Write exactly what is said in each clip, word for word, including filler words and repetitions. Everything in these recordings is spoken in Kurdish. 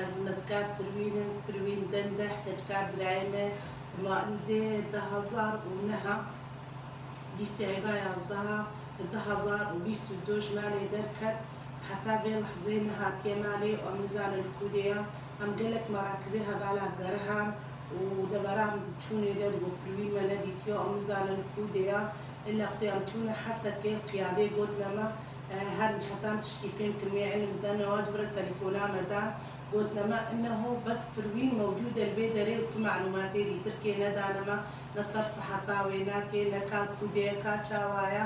Ez me dika Pirwîn im, Pirwîn Dendeh, keçika birayê me, malî dê du hezar û neh, bîstê heyva yazdeha du hezar û bîst û du ji malê derket, heta vê lehzê nehatiye malê û em nizanin li ku dê ya. Em gelek merakizê hevala gerihan û devera em di çûnê de digo Pirwîn me nedîtiye, em nizanin li ku dê ya. Îlla xwedê em çûne Hesekê, qiyadê gotine me, e, herin heta em tiştî fêm kirin, wê îlim dene we, di vir telefona me dan. Gotine me, inneho bes Pirwîn mewcûd e li vê derê û tu malûmatê dîtirkê nedane me, ne ser siheta wê nake, ne ka li ku dê ye, ka çawa ye.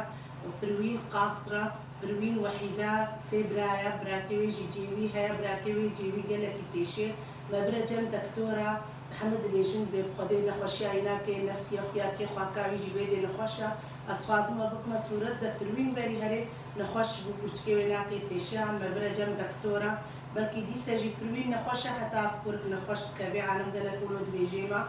Pirwîn qasir e, Pirwîn wehîd e, sê bira ye, birakê wê jî cêwî heye, birakê wê cêwî gelekî têşê. Me bire cem dektora, hemî dibêjin, bê bi Xwedê nexweşiya wî nake, nefsiya xuya kê xwaka wî jî wê dê nexweş e. Ez dixwazim we bikime sûret de Pirwîn berî herê, nexweş bû, kurçikê wê nake têşe, me bire cem dektora. Belkî dîse jî Pirwîn nexweş e, heta ev kurk nexweş dikeve, alem gelek wilo dibêjê me.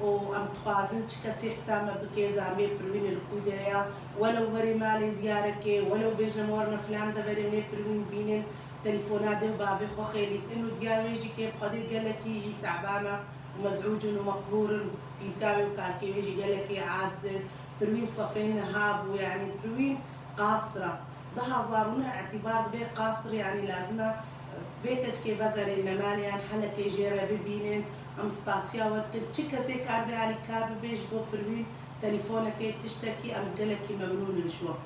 Û em dixwazin çi kesî hisa me bike, zanibê Pirwîn li ku de ya, welew werê malê ziyarekê, welew bêjin em werine filan deverê, em ê Pirwîn bînin, telefona dê û bavê xwe xêlîtin û diya wê jî kê bi Xwedê gelekî jî teban e û mezûc in û meqhûr in, pîrka wê û kakê wê jî gelekî aciz in. Pirwîn sefê niha bû, yanî Pirwîn qasir e. Du hezar û neh îtîbar dibe qasir, yanî lazim e vê keçikê vegerê nemalê yan helekê jê re bibînin. Em spasiya we dikin. Çi kesê kar bê alîkar bibe ji bo Pirwîn, telefonekê, tiştekî, em gelekî memnûn in ji we.